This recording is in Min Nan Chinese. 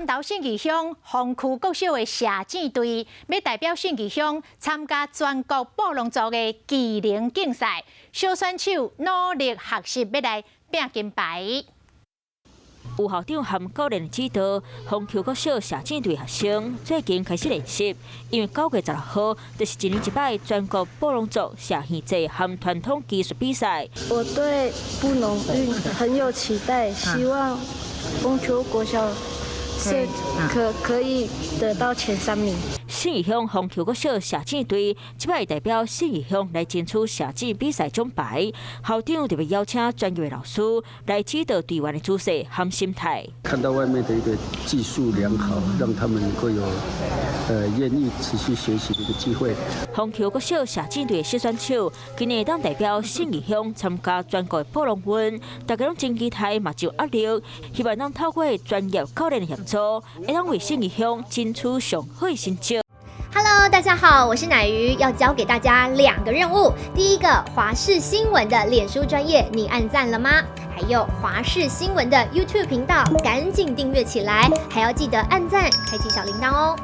南投信義鄉豐丘國小的射箭隊，欲代表信義鄉參加全國布農族的技能競賽，小選手努力學習，欲來拚金牌。有校長和教練指導，豐丘國小射箭隊學生最近開始練習，因為9月16號就是一年一擺全國布農族射箭節和傳統技術比賽。我對布農運很有期待，希望豐丘國小是可以得到前三名。信義鄉豐丘國小射箭隊這擺代表信義鄉來爭取射箭比賽獎牌。校長特別邀請專業的老師來指導隊員的姿勢和心態。看到外面的一個技術良好，讓他們能夠有願意持續學習的一個機會。豐丘國小射箭隊的小選手今年會當代表信義鄉參加全國的布農運，大家攏真期待嘛，就壓力，希望能透過專業教練的協助，會當為信義鄉爭取上好的成績。 Hello，大家好，我是奶魚，要交給大家兩個任務。第一個，華視新聞的臉書專頁，你按讚了嗎？還有華視新聞的 YouTube 頻道，趕緊訂閱起來，還要記得按讚，開啟小鈴鐺哦。